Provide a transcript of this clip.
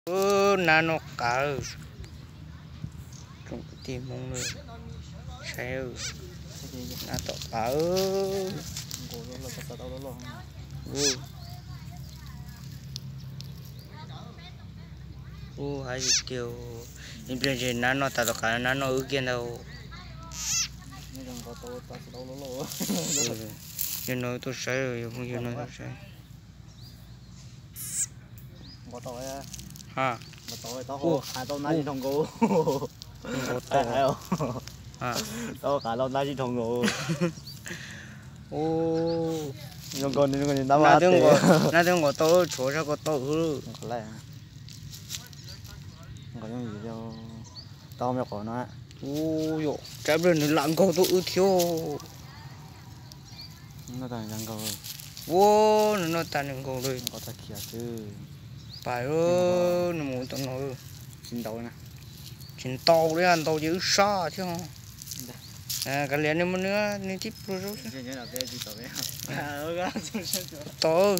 Nab noj qav, tsoom kwv tij Hmoob saib, nab tom qav. Ub, hais tias ib pliag ntshe nab noj tas tom qav nab noj wb kiag ntag. Yog no tuaj saib, yog no tuaj saib. Ha, nkaus tau, nkaus tau, nab twb nkaus tau, tshuav sab ko taw xwb. Tau me qhov no. Ub, yog tsam pliag nws lam nkaug tau wb thiab. Ua, nws noj tas nws nkaus li. Pais, nws mus tau no. Tsis ntaus li, ntaus ces wb sab thiab. Kav liam, nws mus nws, nws tib pluag. Tau.